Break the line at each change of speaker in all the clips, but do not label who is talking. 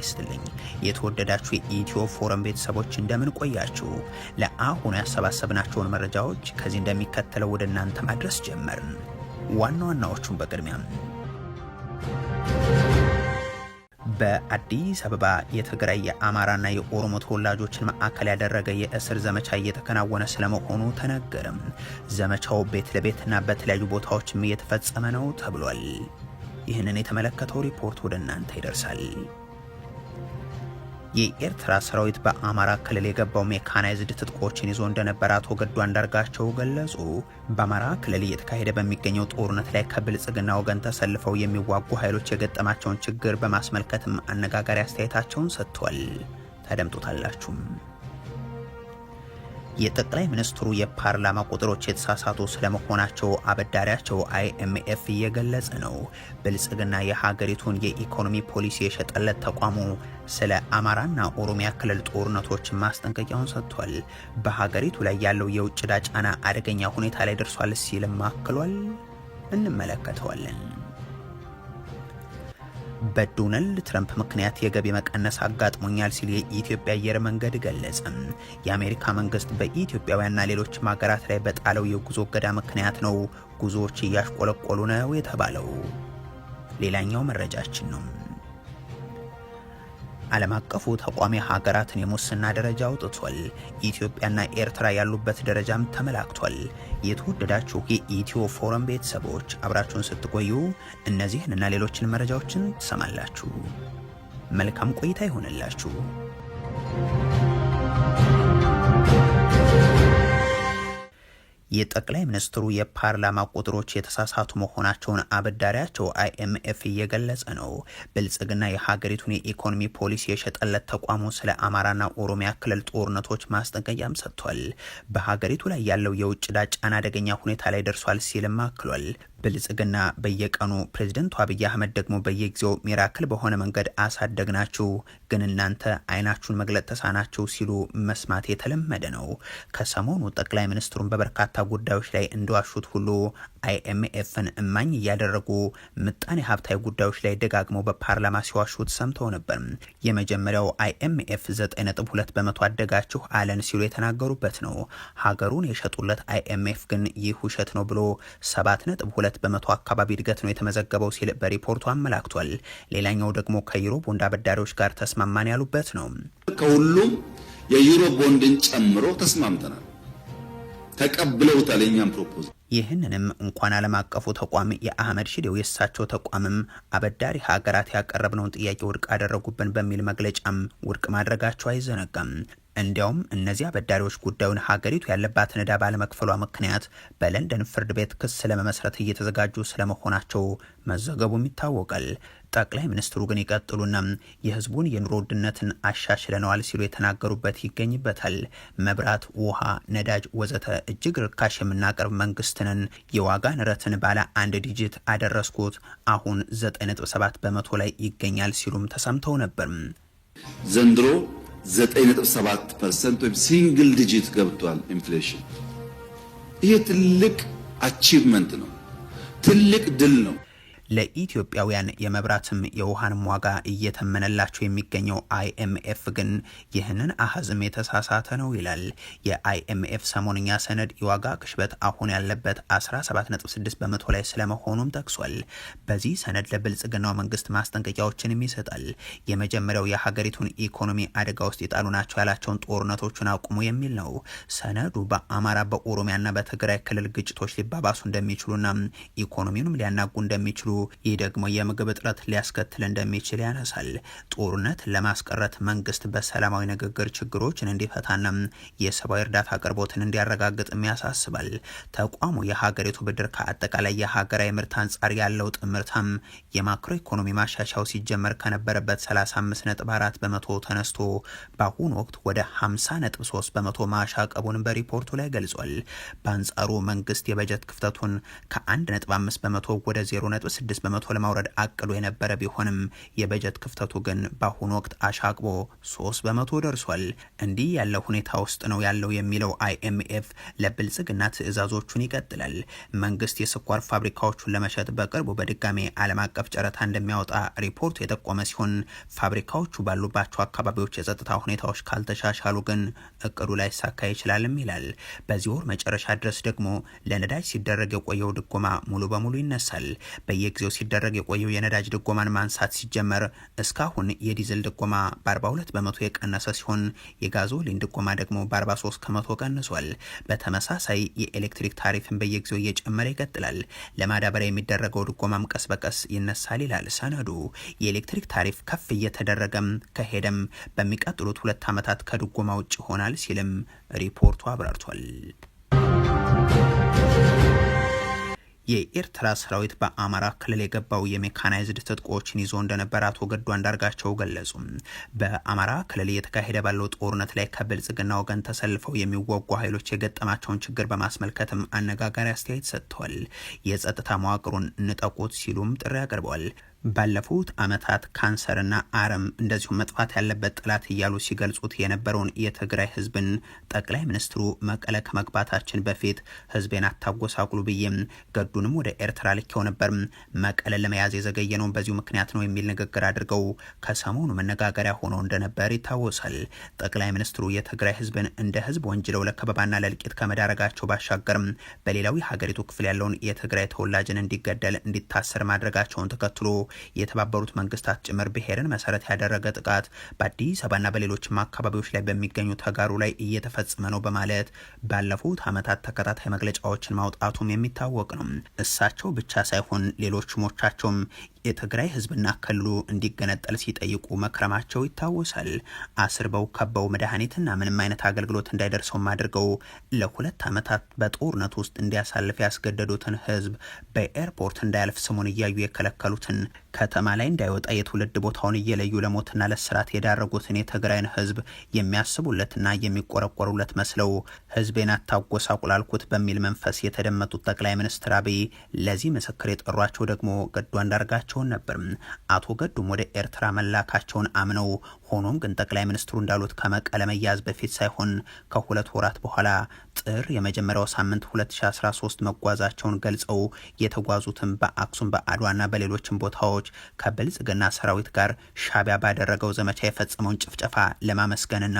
ይስጥልኝ። የተወደዳችሁ የኢትዮ ፎረም ቤተሰቦች እንደምን ቆያችሁ? ለአሁኑ ያሰባሰብናቸውን መረጃዎች ከዚህ እንደሚከተለው ወደ እናንተ ማድረስ ጀመርን። ዋና ዋናዎቹን በቅድሚያም፣ በአዲስ አበባ የትግራይ፣ የአማራና የኦሮሞ ተወላጆችን ማዕከል ያደረገ የእስር ዘመቻ እየተከናወነ ስለመሆኑ ተነገረም። ዘመቻው ቤት ለቤትና በተለያዩ ቦታዎችም እየተፈጸመ ነው ተብሏል። ይህንን የተመለከተው ሪፖርት ወደ እናንተ ይደርሳል። የኤርትራ ሰራዊት በአማራ ክልል የገባው ሜካናይዝድ ትጥቆችን ይዞ እንደነበር አቶ ገዱ አንዳርጋቸው ገለጹ። በአማራ ክልል እየተካሄደ በሚገኘው ጦርነት ላይ ከብልጽግና ወገን ተሰልፈው የሚዋጉ ኃይሎች የገጠማቸውን ችግር በማስመልከትም አነጋጋሪ አስተያየታቸውን ሰጥቷል። ታደምጡታላችሁም። የጠቅላይ ሚኒስትሩ የፓርላማ ቁጥሮች የተሳሳቱ ስለመሆናቸው አበዳሪያቸው አይኤምኤፍ እየገለጸ ነው። ብልጽግና የሀገሪቱን የኢኮኖሚ ፖሊሲ የሸጠለት ተቋሙ ስለ አማራና ኦሮሚያ ክልል ጦርነቶች ማስጠንቀቂያውን ሰጥቷል። በሀገሪቱ ላይ ያለው የውጭ ዕዳ ጫና አደገኛ ሁኔታ ላይ ደርሷል ሲልም አክሏል። እንመለከተዋለን። በዶናልድ ትረምፕ ምክንያት የገቢ መቀነስ አጋጥሞኛል ሲል የኢትዮጵያ አየር መንገድ ገለጸ። የአሜሪካ መንግስት በኢትዮጵያውያንና ሌሎችም ሀገራት ላይ በጣለው የጉዞ እገዳ ምክንያት ነው ጉዞዎች እያሽቆለቆሉ ነው የተባለው። ሌላኛው መረጃችን ነው። ዓለም አቀፉ ተቋም የሀገራትን የሙስና ደረጃ አውጥቷል። ኢትዮጵያና ኤርትራ ያሉበት ደረጃም ተመላክቷል። የተወደዳችሁ የኢትዮ ፎረም ቤተሰቦች፣ አብራችሁን ስትቆዩ እነዚህን እና ሌሎችን መረጃዎችን ትሰማላችሁ። መልካም ቆይታ ይሆንላችሁ። የጠቅላይ ሚኒስትሩ የፓርላማ ቁጥሮች የተሳሳቱ መሆናቸውን አበዳሪያቸው አይኤምኤፍ እየገለጸ ነው። ብልጽግና የሀገሪቱን የኢኮኖሚ ፖሊሲ የሸጠለት ተቋሙ ስለ አማራና ኦሮሚያ ክልል ጦርነቶች ማስጠንቀቂያም ሰጥቷል። በሀገሪቱ ላይ ያለው የውጭ ዕዳ ጫና አደገኛ ሁኔታ ላይ ደርሷል ሲልም አክሏል። ብልጽግና በየቀኑ፣ ፕሬዚደንቱ አብይ አህመድ ደግሞ በየጊዜው miracle በሆነ መንገድ አሳደግናችሁ፣ ግን እናንተ አይናችሁን መግለጥ ተሳናችሁ ሲሉ መስማት የተለመደ ነው። ከሰሞኑ ጠቅላይ ሚኒስትሩን በበርካታ ጉዳዮች ላይ እንደዋሹት ሁሉ አይኤምኤፍን እማኝ እያደረጉ ምጣኔ ሀብታዊ ጉዳዮች ላይ ደጋግመው በፓርላማ ሲዋሹት ሰምተው ነበር። የመጀመሪያው አይኤምኤፍ 9.2% አደጋችሁ አለን ሲሉ የተናገሩበት ነው። ሀገሩን የሸጡለት አይኤምኤፍ ግን ይህ ውሸት ነው ብሎ 7.2% አካባቢ እድገት ነው የተመዘገበው ሲል በሪፖርቱ አመላክቷል። ሌላኛው ደግሞ ከዩሮ ቦንድ አበዳሪዎች ጋር ተስማማን ያሉበት ነው።
ከሁሉም የዩሮ ቦንድን ጨምሮ ተስማምተናል። ተቀብለውታል የኛም proposal።
ይህንንም እንኳን ዓለም አቀፉ ተቋም የአህመድ ሽዴው የእሳቸው ተቋምም አበዳሪ ሀገራት ያቀረብነውን ጥያቄ ውድቅ አደረጉብን በሚል መግለጫም ውድቅ ማድረጋቸው አይዘነጋም። እንዲያውም እነዚህ አበዳሪዎች ጉዳዩን ሀገሪቱ ያለባትን ዕዳ ባለመክፈሏ ምክንያት በለንደን ፍርድ ቤት ክስ ለመመስረት እየተዘጋጁ ስለመሆናቸው መዘገቡም ይታወቃል። ጠቅላይ ሚኒስትሩ ግን ይቀጥሉና የህዝቡን የኑሮ ውድነትን አሻሽለነዋል ሲሉ የተናገሩበት ይገኝበታል። መብራት፣ ውሃ፣ ነዳጅ ወዘተ እጅግ ርካሽ የምናቀርብ መንግስት ነን። የዋጋ ንረትን ባለ አንድ digit አደረስኩት፣ አሁን 9.7% ላይ ይገኛል ሲሉም ተሰምተው ነበር።
ዘንድሮ 9.7% ወይም single digit ገብቷል inflation። ይሄ ትልቅ achievement ነው፣ ትልቅ ድል ነው።
ለኢትዮጵያውያን የመብራትም የውሃንም ዋጋ እየተመነላቸው የሚገኘው አይኤምኤፍ ግን ይህንን አሀዝም የተሳሳተ ነው ይላል። የአይኤምኤፍ ሰሞንኛ ሰነድ የዋጋ ግሽበት አሁን ያለበት 17.6% ላይ ስለመሆኑም ጠቅሷል። በዚህ ሰነድ ለብልጽግናው መንግስት ማስጠንቀቂያዎችንም ይሰጣል። የመጀመሪያው የሀገሪቱን ኢኮኖሚ አደጋ ውስጥ የጣሉ ናቸው ያላቸውን ጦርነቶቹን አቁሙ የሚል ነው። ሰነዱ በአማራ፣ በኦሮሚያና በትግራይ ክልል ግጭቶች ሊባባሱ እንደሚችሉና ኢኮኖሚውንም ሊያናጉ እንደሚችሉ፣ ይህ ደግሞ የምግብ እጥረት ሊያስከትል እንደሚችል ያነሳል። ጦርነት ለማስቀረት መንግስት በሰላማዊ ንግግር ችግሮችን እንዲፈታና የሰብአዊ እርዳታ አቅርቦትን እንዲያረጋግጥም ያሳስባል። ተቋሙ የሀገሪቱ ብድር ከአጠቃላይ የሀገራዊ ምርት አንጻር ያለው ጥምርታም የማክሮ ኢኮኖሚ ማሻሻያው ሲጀመር ከነበረበት 35.4% ተነስቶ በአሁኑ ወቅት ወደ 50.3% ማሻቀቡን በሪፖርቱ ላይ ገልጿል። በአንጻሩ መንግስት የበጀት ክፍተቱን ከ1.5% ወደ 0.6 6% ለማውረድ አቅዶ የነበረ ቢሆንም የበጀት ክፍተቱ ግን በአሁኑ ወቅት አሻቅቦ 3% ደርሷል። እንዲህ ያለ ሁኔታ ውስጥ ነው ያለው የሚለው አይኤምኤፍ ለብልጽግና ትዕዛዞቹን ይቀጥላል። መንግስት የስኳር ፋብሪካዎቹን ለመሸጥ በቅርቡ በድጋሜ ዓለም አቀፍ ጨረታ እንደሚያወጣ ሪፖርቱ የጠቆመ ሲሆን ፋብሪካዎቹ ባሉባቸው አካባቢዎች የጸጥታ ሁኔታዎች ካልተሻሻሉ ግን እቅዱ ላይሳካ ይችላልም ይላል። በዚህ ወር መጨረሻ ድረስ ደግሞ ለነዳጅ ሲደረግ የቆየው ድጎማ ሙሉ በሙሉ ይነሳል። በየጊዜው ሲደረግ የቆየው የነዳጅ ድጎማን ማንሳት ሲጀመር እስካሁን የዲዝል ድጎማ በ42% የቀነሰ ሲሆን የጋዞሊን ድጎማ ደግሞ በ43% ቀንሷል። በተመሳሳይ የኤሌክትሪክ ታሪፍን በየጊዜው እየጨመረ ይቀጥላል። ለማዳበሪያ የሚደረገው ድጎማም ቀስ በቀስ ይነሳል ይላል ሰነዱ። የኤሌክትሪክ ታሪፍ ከፍ እየተደረገም ከሄደም በሚቀጥሉት 2 ዓመታት ከድጎማ ውጭ ይሆናል ሲልም ሪፖርቱ አብራርቷል። የኤርትራ ሰራዊት በአማራ ክልል የገባው የሜካናይዝድ ትጥቆችን ይዞ እንደነበር አቶ ገዱ አንዳርጋቸው ገለጹ። በአማራ ክልል እየተካሄደ ባለው ጦርነት ላይ ከብልጽግና ወገን ተሰልፈው የሚዋጉ ኃይሎች የገጠማቸውን ችግር በማስመልከትም አነጋጋሪ አስተያየት ሰጥተዋል። የጸጥታ መዋቅሩን ንጠቁት ሲሉም ጥሪ አቅርበዋል። ባለፉት ዓመታት ካንሰርና አረም እንደዚሁም መጥፋት ያለበት ጠላት እያሉ ሲገልጹት የነበረውን የትግራይ ህዝብን ጠቅላይ ሚኒስትሩ መቀለ ከመግባታችን በፊት ህዝቤን አታጎሳቁሉ ብዬም ገዱንም ወደ ኤርትራ ልኬው ነበር፣ መቀለ ለመያዝ የዘገየ ነው በዚሁ ምክንያት ነው የሚል ንግግር አድርገው ከሰሞኑ መነጋገሪያ ሆኖ እንደነበር ይታወሳል። ጠቅላይ ሚኒስትሩ የትግራይ ህዝብን እንደ ህዝብ ወንጅለው ለከበባና ለእልቂት ከመዳረጋቸው ባሻገርም በሌላው የሀገሪቱ ክፍል ያለውን የትግራይ ተወላጅን እንዲገደል እንዲታሰር ማድረጋቸውን ተከትሎ የተባበሩት መንግስታት ጭምር ብሔርን መሰረት ያደረገ ጥቃት በአዲስ አበባና በሌሎችም አካባቢዎች ላይ በሚገኙ ተጋሩ ላይ እየተፈጸመ ነው በማለት ባለፉት ዓመታት ተከታታይ መግለጫዎችን ማውጣቱም የሚታወቅ ነው። እሳቸው ብቻ ሳይሆን ሌሎች ሹሞቻቸውም የትግራይ ህዝብና ክልሉ እንዲገነጠል ሲጠይቁ መክረማቸው ይታወሳል። አስርበው ከበው መድኃኒትና ምንም አይነት አገልግሎት እንዳይደርሰውም አድርገው ለ2 ዓመታት በጦርነት ውስጥ እንዲያሳልፍ ያስገደዱትን ህዝብ፣ በኤርፖርት እንዳያልፍ ስሙን እያዩ የከለከሉትን፣ ከተማ ላይ እንዳይወጣ የትውልድ ቦታውን እየለዩ ለሞትና ለስራት የዳረጉትን የትግራይን ህዝብ የሚያስቡለትና የሚቆረቆሩለት መስለው ህዝቤን አታጎሳቁላልኩት በሚል መንፈስ የተደመጡት ጠቅላይ ሚኒስትር አብይ ለዚህ ምስክር የጠሯቸው ደግሞ ገዱ አንዳርጋቸውን ነበር። አቶ ገዱም ወደ ኤርትራ መላካቸውን አምነው ሆኖም ግን ጠቅላይ ሚኒስትሩ እንዳሉት ከመቀለ መያዝ በፊት ሳይሆን ከ2 ወራት በኋላ ጥር የመጀመሪያው ሳምንት 2013 መጓዛቸውን ገልጸው የተጓዙትም በአክሱም፣ በአድዋና በሌሎችም ቦታዎች ከብልጽግና ሰራዊት ጋር ሻቢያ ባደረገው ዘመቻ የፈጸመውን ጭፍጨፋ ለማመስገንና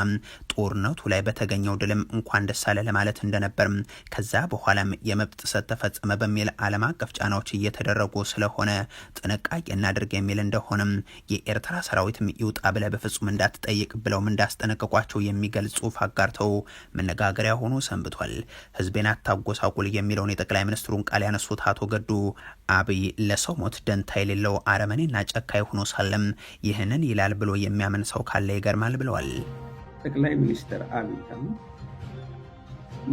ጦርነቱ ላይ በተገኘው ድልም እንኳን ደስ አለ ለማለት እንደነበር፣ ከዛ በኋላም የመብት ጥሰት ተፈጸመ በሚል ዓለም አቀፍ ጫናዎች እየተደረጉ ስለሆነ ጥንቃቄ እናድርግ የሚል እንደሆነም፣ የኤርትራ ሰራዊትም ይውጣ ብለህ በፍጹም እንዳትጠይቅ ብለውም እንዳስጠነቀቋቸው የሚገልጽ ጽሁፍ አጋርተው መነጋገሪያ ሆኖ ሰንብቷል። ህዝቤን አታጎሳቁል የሚለውን የጠቅላይ ሚኒስትሩን ቃል ያነሱት አቶ ገዱ አብይ ለሰው ሞት ደንታ የሌለው አረመኔና ጨካኝ ሆኖ ሳለም ይህንን ይላል ብሎ የሚያምን ሰው ካለ ይገርማል ብለዋል።
ጠቅላይ ሚኒስትር አብይ አህመድ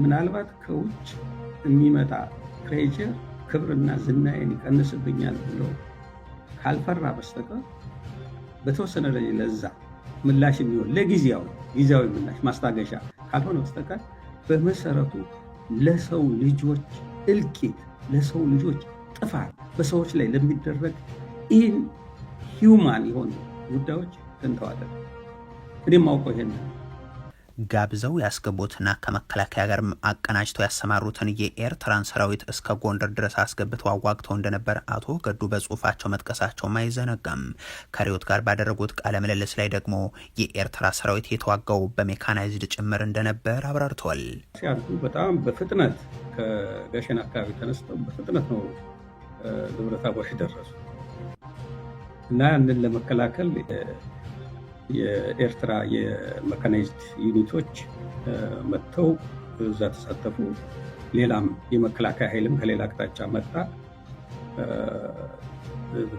ምናልባት ከውጭ የሚመጣ pressure ክብርና ዝናዬን ይቀንስብኛል ብሎ ካልፈራ በስተቀር በተወሰነ ደረጃ ለዛ ምላሽ የሚሆን ለጊዜያዊ ጊዜያዊ ምላሽ ማስታገሻ ካልሆነ በስተቀር በመሰረቱ ለሰው ልጆች እልቂት፣ ለሰው ልጆች ጥፋት፣ በሰዎች ላይ ለሚደረግ inhuman የሆኑ ጉዳዮች ደንታው አይደለም። እኔም ማውቀው ይሄን ነው።
ጋብዘው ያስገቡትና ከመከላከያ ጋር አቀናጅተው ያሰማሩትን የኤርትራን ሰራዊት እስከ ጎንደር ድረስ አስገብተው አዋግተው እንደነበር አቶ ገዱ በጽሁፋቸው መጥቀሳቸውም አይዘነጋም። ከሪዮት ጋር ባደረጉት ቃለ ምልልስ ላይ ደግሞ የኤርትራ ሰራዊት የተዋጋው በሜካናይዝድ ጭምር እንደነበር አብራርተዋል።
ሲያልፉ በጣም በፍጥነት ከገሸን አካባቢ ተነስተው በፍጥነት ነው ደብረ ታቦር የደረሱ እና ያንን ለመከላከል የኤርትራ የ mechanized unit ኦች መጥተው እዛ ተሳተፉ። ሌላም የመከላከያ ኃይልም ከሌላ አቅጣጫ መጣ።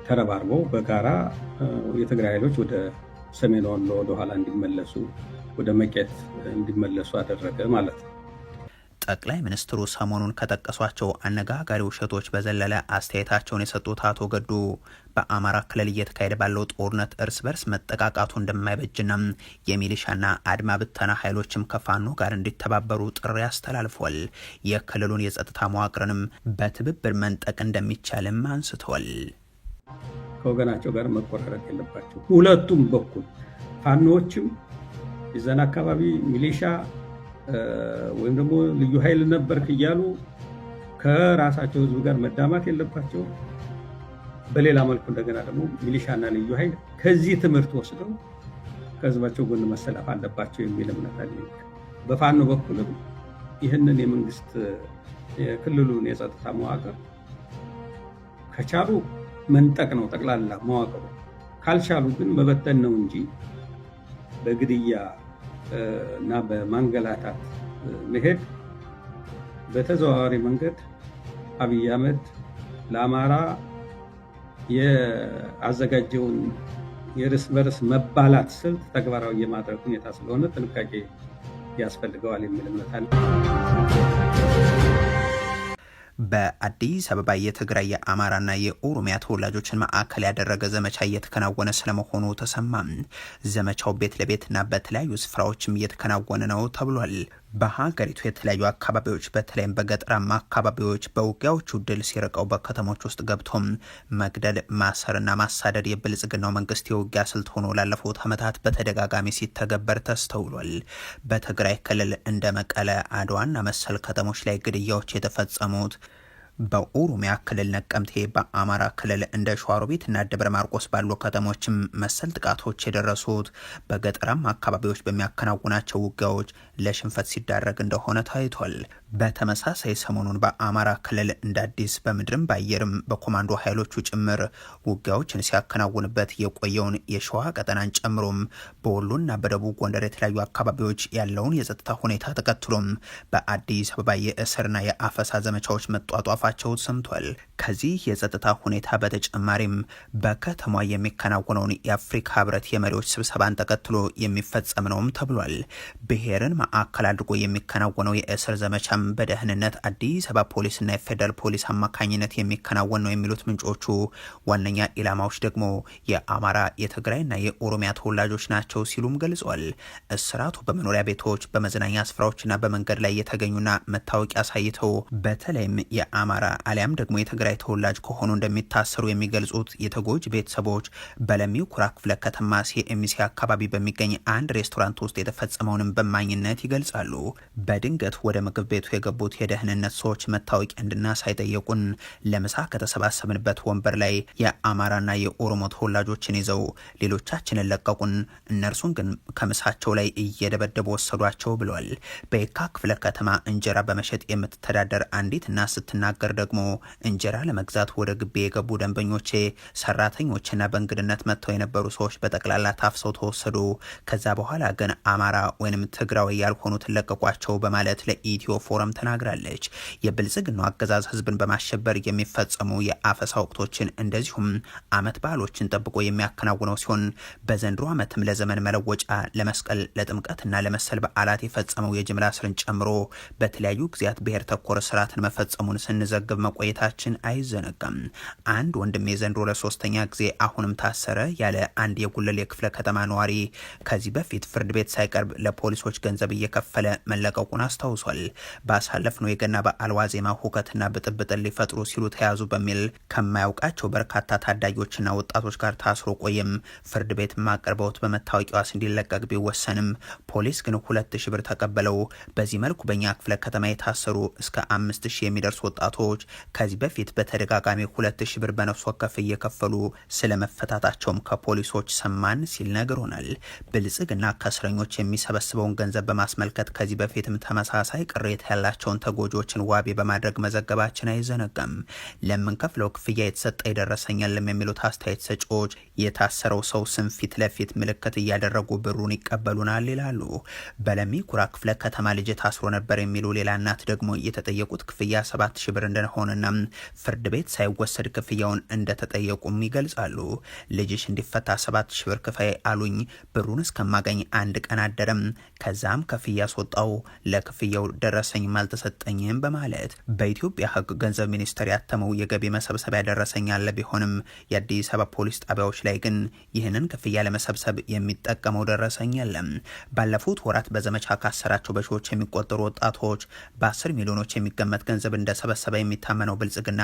ተረባርበው በጋራ የትግራይ ኃይሎች ወደ ሰሜን ወሎ ወደኋላ እንዲመለሱ፣ ወደ መቄት እንዲመለሱ አደረገ ማለት ነው።
ጠቅላይ ሚኒስትሩ ሰሞኑን ከጠቀሷቸው አነጋጋሪ ውሸቶች በዘለለ አስተያየታቸውን የሰጡት አቶ ገዱ በአማራ ክልል እየተካሄደ ባለው ጦርነት እርስ በርስ መጠቃቃቱ እንደማይበጅና የሚሊሻና አድማ ብተና ኃይሎችም ከፋኖ ጋር እንዲተባበሩ ጥሪ አስተላልፏል። የክልሉን የጸጥታ መዋቅርንም በትብብር መንጠቅ እንደሚቻልም አንስተዋል።
ከወገናቸው ጋር መቆራረጥ የለባቸው። ሁለቱም በኩል ፋኖዎችም የዛን አካባቢ ሚሊሻ ወይም ደግሞ ልዩ ኃይል ነበርክ እያሉ ከራሳቸው ህዝብ ጋር መዳማት የለባቸው። በሌላ መልኩ እንደገና ደግሞ ሚሊሻና ልዩ ኃይል ከዚህ ትምህርት ወስደው ከህዝባቸው ጎን መሰለፍ አለባቸው የሚል እምነት አለኝ። በፋኖ በኩልም ይህንን የመንግስት የክልሉን የጸጥታ መዋቅር ከቻሉ መንጠቅ ነው ጠቅላላ መዋቅሩ፣ ካልቻሉ ግን መበተን ነው እንጂ በግድያ እና በማንገላታት መሄድ በተዘዋዋሪ መንገድ አብይ አህመድ ለአማራ የአዘጋጀውን የእርስ በርስ መባላት ስልት ተግባራዊ የማድረግ ሁኔታ ስለሆነ ጥንቃቄ ያስፈልገዋል የሚል እምነት አለ።
በአዲስ አበባ የትግራይ፣ የአማራና የኦሮሚያ ተወላጆችን ማዕከል ያደረገ ዘመቻ እየተከናወነ ስለመሆኑ ተሰማ። ዘመቻው ቤት ለቤትና በተለያዩ ስፍራዎችም እየተከናወነ ነው ተብሏል። በሀገሪቱ የተለያዩ አካባቢዎች በተለይም በገጠራማ አካባቢዎች በውጊያዎቹ ድል ሲርቀው በከተሞች ውስጥ ገብቶም መግደል፣ ማሰርና ማሳደድ የብልጽግናው መንግስት የውጊያ ስልት ሆኖ ላለፉት ዓመታት በተደጋጋሚ ሲተገበር ተስተውሏል። በትግራይ ክልል እንደ መቀለ፣ አድዋና መሰል ከተሞች ላይ ግድያዎች የተፈጸሙት፣ በኦሮሚያ ክልል ነቀምቴ፣ በአማራ ክልል እንደ ሸዋሮቢትና ደብረ ማርቆስ ባሉ ከተሞችም መሰል ጥቃቶች የደረሱት በገጠራማ አካባቢዎች በሚያከናውናቸው ውጊያዎች ለሽንፈት ሲዳረግ እንደሆነ ታይቷል። በተመሳሳይ ሰሞኑን በአማራ ክልል እንደ አዲስ በምድርም በአየርም በኮማንዶ ኃይሎቹ ጭምር ውጊያዎችን ሲያከናውንበት የቆየውን የሸዋ ቀጠናን ጨምሮም በወሎና በደቡብ ጎንደር የተለያዩ አካባቢዎች ያለውን የጸጥታ ሁኔታ ተከትሎም በአዲስ አበባ የእስርና የአፈሳ ዘመቻዎች መጧጧፋቸው ሰምቷል። ከዚህ የጸጥታ ሁኔታ በተጨማሪም በከተማ የሚከናወነውን የአፍሪካ ህብረት የመሪዎች ስብሰባን ተከትሎ የሚፈጸም ነውም ተብሏል። ብሔርን ማዕከል አድርጎ የሚከናወነው የእስር ዘመቻም በደህንነት አዲስ አበባ ፖሊስና የፌዴራል ፖሊስ አማካኝነት የሚከናወን ነው የሚሉት ምንጮቹ፣ ዋነኛ ኢላማዎች ደግሞ የአማራ፣ የትግራይና የኦሮሚያ ተወላጆች ናቸው ሲሉም ገልጿል። እስራቱ በመኖሪያ ቤቶች፣ በመዝናኛ ስፍራዎችና በመንገድ ላይ የተገኙና መታወቂያ አሳይተው በተለይም የአማራ አሊያም ደግሞ የትግራይ ተወላጅ ከሆኑ እንደሚታሰሩ የሚገልጹት የተጎጂ ቤተሰቦች በለሚ ኩራ ክፍለ ከተማ ሲኤምሲ አካባቢ በሚገኝ አንድ ሬስቶራንት ውስጥ የተፈጸመውንም በማኝነት ይገልጻሉ። በድንገት ወደ ምግብ ቤቱ የገቡት የደህንነት ሰዎች መታወቂያ እንድናሳይ ጠየቁን። ለምሳ ከተሰባሰብንበት ወንበር ላይ የአማራና የኦሮሞ ተወላጆችን ይዘው ሌሎቻችንን ለቀቁን። እነርሱን ግን ከምሳቸው ላይ እየደበደቡ ወሰዷቸው ብሏል። በየካ ክፍለ ከተማ እንጀራ በመሸጥ የምትተዳደር አንዲት እናት ስትናገር ደግሞ እንጀራ ለመግዛት ወደ ግቢ የገቡ ደንበኞቼ፣ ሰራተኞችና በእንግድነት መጥተው የነበሩ ሰዎች በጠቅላላ ታፍሰው ተወሰዱ። ከዛ በኋላ ግን አማራ ወይንም ትግራዊ ያልሆኑትን ለቀቋቸው በማለት ለኢትዮ ፎረም ተናግራለች። የብልጽግናው አገዛዝ ህዝብን በማሸበር የሚፈጸሙ የአፈሳ ወቅቶችን እንደዚሁም አመት በዓሎችን ጠብቆ የሚያከናውነው ሲሆን በዘንድሮ ዓመትም ለዘመን መለወጫ፣ ለመስቀል፣ ለጥምቀትና ለመሰል በዓላት የፈጸመው የጅምላ እስርን ጨምሮ በተለያዩ ጊዜያት ብሔር ተኮር ስርዓትን መፈጸሙን ስንዘግብ መቆየታችን አይዘነጋም። አንድ ወንድሜ ዘንድሮ ለሶስተኛ ጊዜ አሁንም ታሰረ ያለ አንድ የጉለሌ ክፍለ ከተማ ነዋሪ ከዚህ በፊት ፍርድ ቤት ሳይቀርብ ለፖሊሶች ገንዘብ እየከፈለ መለቀቁን አስታውሷል። ባሳለፍነው የገና በዓል ዋዜማ ሁከትና ብጥብጥን ሊፈጥሩ ሲሉ ተያዙ በሚል ከማያውቃቸው በርካታ ታዳጊዎችና ወጣቶች ጋር ታስሮ ቆየም። ፍርድ ቤት ማቅርበውት በመታወቂያ ዋስ እንዲለቀቅ ቢወሰንም ፖሊስ ግን 2000 ብር ተቀበለው። በዚህ መልኩ በእኛ ክፍለ ከተማ የታሰሩ እስከ 5000 የሚደርሱ ወጣቶች ከዚህ በፊት በተደጋጋሚ 2000 ብር በነፍስ ወከፍ እየከፈሉ ስለመፈታታቸውም ከፖሊሶች ሰማን ሲል ነግሮናል። ብልጽግና ከእስረኞች የሚሰበስበውን ገንዘብ በማስመልከት ከዚህ በፊትም ተመሳሳይ ቅሬታ ያላቸውን ተጎጂዎችን ዋቢ በማድረግ መዘገባችን አይዘነጋም። ለምንከፍለው ክፍያ የተሰጠ ይደረሰኛልም የሚሉት አስተያየት ሰጪዎች የታሰረው ሰው ስም ፊት ለፊት ምልክት እያደረጉ ብሩን ይቀበሉናል ይላሉ። በለሚ ኩራ ክፍለ ከተማ ልጅ ታስሮ ነበር የሚሉ ሌላ እናት ደግሞ የተጠየቁት ክፍያ 7000 ብር እንደሆነና ፍርድ ቤት ሳይወሰድ ክፍያውን እንደተጠየቁም ይገልጻሉ። ልጅሽ እንዲፈታ 7000 ብር ክፈይ አሉኝ። ብሩን እስከማገኝ አንድ ቀን አደረም። ከዛም ክፍያ አስወጣው። ለክፍያው ደረሰኝም አልተሰጠኝም በማለት በኢትዮጵያ ሕግ ገንዘብ ሚኒስቴር ያተመው የገቢ መሰብሰቢያ ደረሰኝ አለ። ቢሆንም የአዲስ አበባ ፖሊስ ጣቢያዎች ላይ ግን ይህንን ክፍያ ለመሰብሰብ የሚጠቀመው ደረሰኝ የለም። ባለፉት ወራት በዘመቻ ካሰራቸው በሺዎች የሚቆጠሩ ወጣቶች በ10 ሚሊዮኖች የሚገመት ገንዘብ እንደሰበሰበ የሚታመነው ብልጽግና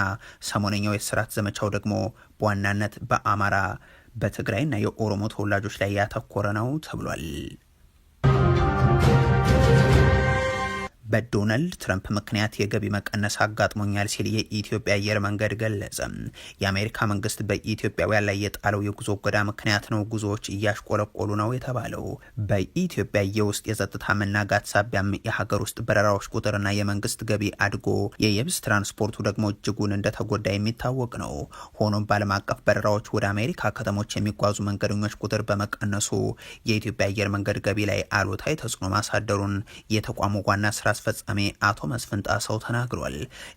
ሰሞነኛው የስራት ዘመቻው ደግሞ በዋናነት በአማራ፣ በትግራይና የኦሮሞ ተወላጆች ላይ ያተኮረ ነው ተብሏል። በዶናልድ ትራምፕ ምክንያት የገቢ መቀነስ አጋጥሞኛል ሲል የኢትዮጵያ አየር መንገድ ገለጸ። የአሜሪካ መንግስት በኢትዮጵያውያን ላይ የጣለው የጉዞ እገዳ ምክንያት ነው ጉዞዎች እያሽቆለቆሉ ነው የተባለው። በኢትዮጵያ የውስጥ የጸጥታ መናጋት ሳቢያም የሀገር ውስጥ በረራዎች ቁጥርና የመንግስት ገቢ አድጎ የየብስ ትራንስፖርቱ ደግሞ እጅጉን እንደተጎዳ የሚታወቅ ነው። ሆኖም በዓለም አቀፍ በረራዎች ወደ አሜሪካ ከተሞች የሚጓዙ መንገደኞች ቁጥር በመቀነሱ የኢትዮጵያ አየር መንገድ ገቢ ላይ አሉታዊ ተጽዕኖ ማሳደሩን የተቋሙ ዋና ስራ አስፈጻሚ አቶ መስፍን ጣሰው ተናግሯል።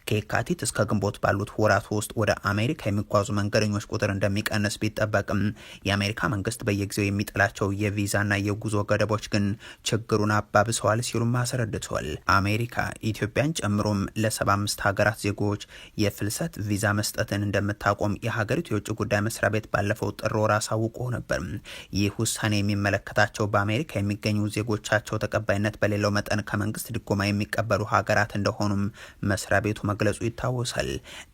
ከየካቲት እስከ ግንቦት ባሉት ወራት ውስጥ ወደ አሜሪካ የሚጓዙ መንገደኞች ቁጥር እንደሚቀንስ ቢጠበቅም የአሜሪካ መንግስት በየጊዜው የሚጥላቸው የቪዛና የጉዞ ገደቦች ግን ችግሩን አባብሰዋል ሲሉም አስረድተዋል። አሜሪካ ኢትዮጵያን ጨምሮም ለ75 ሀገራት ዜጎች የፍልሰት ቪዛ መስጠትን እንደምታቆም የሀገሪቱ የውጭ ጉዳይ መስሪያ ቤት ባለፈው ጥር ወር አሳውቆ ነበር። ይህ ውሳኔ የሚመለከታቸው በአሜሪካ የሚገኙ ዜጎቻቸው ተቀባይነት በሌለው መጠን ከመንግስት ድጎማ የሚቀበሉ ሀገራት እንደሆኑም መስሪያ ቤቱ መግለጹ ይታወሳል።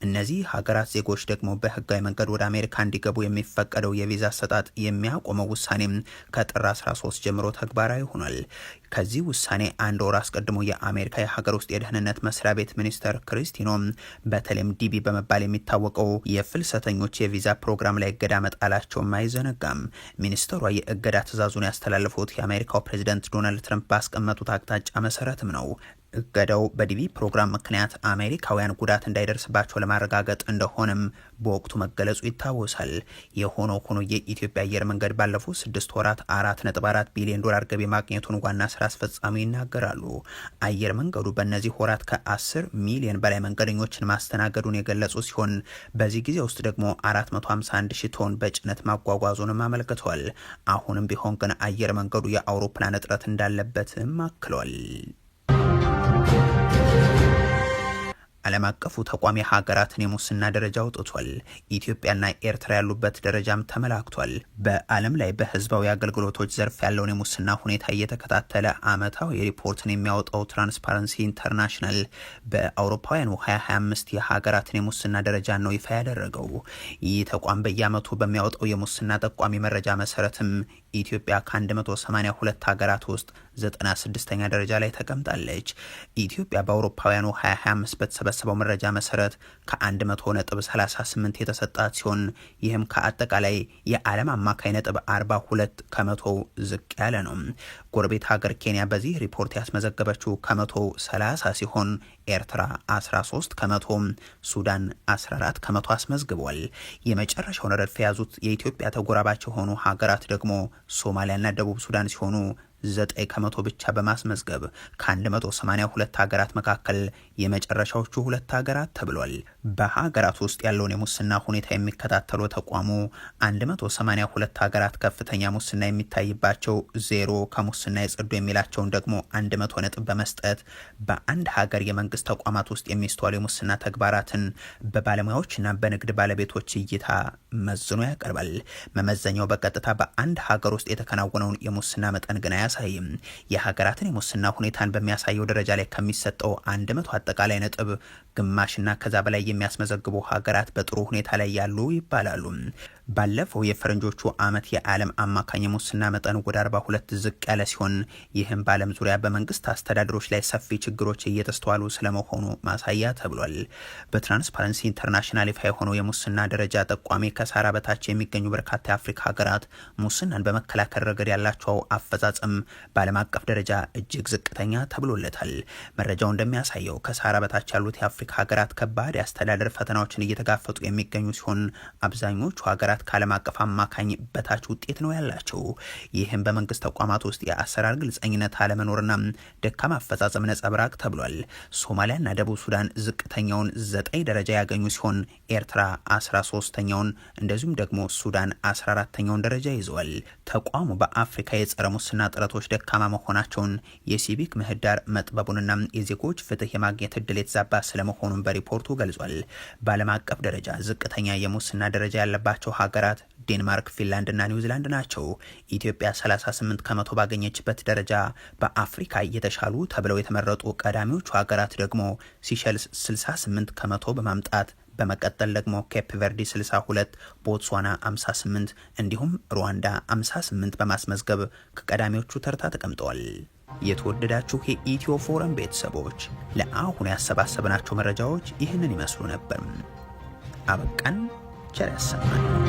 እነዚህ ሀገራት ዜጎች ደግሞ በህጋዊ መንገድ ወደ አሜሪካ እንዲገቡ የሚፈቀደው የቪዛ አሰጣጥ የሚያቆመው ውሳኔም ከጥር 13 ጀምሮ ተግባራዊ ሆኗል። ከዚህ ውሳኔ አንድ ወር አስቀድሞ የአሜሪካ የሀገር ውስጥ የደህንነት መስሪያ ቤት ሚኒስተር ክሪስቲ ኖም በተለይም ዲቪ በመባል የሚታወቀው የፍልሰተኞች የቪዛ ፕሮግራም ላይ እገዳ መጣላቸውም አይዘነጋም። ሚኒስተሯ የእገዳ ትዕዛዙን ያስተላለፉት የአሜሪካው ፕሬዚደንት ዶናልድ ትራምፕ ባስቀመጡት አቅጣጫ መሰረትም ነው። እገዳው በዲቪ ፕሮግራም ምክንያት አሜሪካውያን ጉዳት እንዳይደርስባቸው ለማረጋገጥ እንደሆነም በወቅቱ መገለጹ ይታወሳል። የሆነ ሆኖ የኢትዮጵያ አየር መንገድ ባለፉት 6 ወራት 4.4 ቢሊዮን ዶላር ገቢ ማግኘቱን ዋና ስራ አስፈጻሚ ይናገራሉ። አየር መንገዱ በእነዚህ ወራት ከ10 ሚሊዮን በላይ መንገደኞችን ማስተናገዱን የገለጹ ሲሆን በዚህ ጊዜ ውስጥ ደግሞ 451 ሺህ ቶን በጭነት ማጓጓዙንም አመልክተዋል። አሁንም ቢሆን ግን አየር መንገዱ የአውሮፕላን እጥረት እንዳለበትም አክሏል። ዓለም አቀፉ ተቋም የሀገራትን የሙስና ደረጃ አውጥቷል። ኢትዮጵያና ኤርትራ ያሉበት ደረጃም ተመላክቷል። በዓለም ላይ በህዝባዊ አገልግሎቶች ዘርፍ ያለውን የሙስና ሁኔታ እየተከታተለ አመታዊ ሪፖርትን የሚያወጣው ትራንስፓረንሲ ኢንተርናሽናል በአውሮፓውያኑ 2025 የሀገራትን የሙስና ደረጃ ነው ይፋ ያደረገው። ይህ ተቋም በየአመቱ በሚያወጣው የሙስና ጠቋሚ መረጃ መሰረትም ኢትዮጵያ ከ182 ሀገራት ውስጥ 96ኛ ደረጃ ላይ ተቀምጣለች። ኢትዮጵያ በአውሮፓውያኑ 2025 በተሰበሰበው መረጃ መሰረት ከ100.38 የተሰጣት ሲሆን ይህም ከአጠቃላይ የዓለም አማካይ ነጥብ 42% ዝቅ ያለ ነው። ጎረቤት ሀገር ኬንያ በዚህ ሪፖርት ያስመዘገበችው ከመቶ 30 ሲሆን ኤርትራ 13%፣ ሱዳን 14% አስመዝግቧል። የመጨረሻውን ረድፍ የያዙት የኢትዮጵያ ተጎራባች የሆኑ ሀገራት ደግሞ ሶማሊያና ደቡብ ሱዳን ሲሆኑ 9% ብቻ በማስመዝገብ ከ182 ሀገራት መካከል የመጨረሻዎቹ ሁለት ሀገራት ተብሏል። በሀገራት ውስጥ ያለውን የሙስና ሁኔታ የሚከታተለው ተቋሙ 182 ሀገራት ከፍተኛ ሙስና የሚታይባቸው፣ 0 ከሙስና የጸዱ የሚላቸውን ደግሞ 100 ነጥብ በመስጠት በአንድ ሀገር የመንግስት ተቋማት ውስጥ የሚስተዋሉ የሙስና ተግባራትን በባለሙያዎችና በንግድ ባለቤቶች እይታ መዝኖ ያቀርባል። መመዘኛው በቀጥታ በአንድ ሀገር ውስጥ የተከናወነውን የሙስና መጠን ግን አያሳይም። የሀገራትን የሙስና ሁኔታን በሚያሳየው ደረጃ ላይ ከሚሰጠው 100 አጠቃላይ ነጥብ ግማሽና ከዛ በላይ የሚያስመዘግቡ ሀገራት በጥሩ ሁኔታ ላይ ያሉ ይባላሉ። ባለፈው የፈረንጆቹ ዓመት የዓለም አማካኝ የሙስና መጠን ወደ 42 ዝቅ ያለ ሲሆን ይህም በዓለም ዙሪያ በመንግስት አስተዳደሮች ላይ ሰፊ ችግሮች እየተስተዋሉ ስለመሆኑ ማሳያ ተብሏል። በትራንስፓረንሲ ኢንተርናሽናል ይፋ የሆነው የሙስና ደረጃ ጠቋሚ ከሰሃራ በታች የሚገኙ በርካታ የአፍሪካ ሀገራት ሙስናን በመከላከል ረገድ ያላቸው አፈጻጸም በዓለም አቀፍ ደረጃ እጅግ ዝቅተኛ ተብሎለታል። መረጃው እንደሚያሳየው ከሰሃራ በታች ያሉት የአፍሪካ ሀገራት ከባድ የአስተዳደር ፈተናዎችን እየተጋፈጡ የሚገኙ ሲሆን አብዛኞቹ ሀገራት ከዓለም አቀፍ አማካኝ በታች ውጤት ነው ያላቸው። ይህም በመንግስት ተቋማት ውስጥ የአሰራር ግልጸኝነት አለመኖርና ደካማ አፈጻጸም ነጸብራቅ ተብሏል። ሶማሊያና ደቡብ ሱዳን ዝቅተኛውን 9 ደረጃ ያገኙ ሲሆን ኤርትራ 13ተኛውን እንደዚሁም ደግሞ ሱዳን 14ተኛውን ደረጃ ይዘዋል። ተቋሙ በአፍሪካ የጸረ ሙስና ጥረቶች ደካማ መሆናቸውን፣ የሲቪክ ምህዳር መጥበቡንና የዜጎች ፍትህ የማግኘት እድል የተዛባ ስለመሆኑን በሪፖርቱ ገልጿል። በዓለም አቀፍ ደረጃ ዝቅተኛ የሙስና ደረጃ ያለባቸው ሀገራት ዴንማርክ፣ ፊንላንድ እና ኒውዚላንድ ናቸው። ኢትዮጵያ 38% ባገኘችበት ደረጃ በአፍሪካ የተሻሉ ተብለው የተመረጡ ቀዳሚዎቹ ሀገራት ደግሞ ሲሸልስ 68% በማምጣት፣ በመቀጠል ደግሞ ኬፕ ቨርዲ 62፣ ቦትስዋና 58 እንዲሁም ሩዋንዳ 58 በማስመዝገብ ከቀዳሚዎቹ ተርታ ተቀምጠዋል። የተወደዳችሁ የኢትዮ ፎረም ቤተሰቦች፣ ለአሁን ያሰባሰብናቸው መረጃዎች ይህንን ይመስሉ ነበር። አበቃን። ቸር ያሰማን።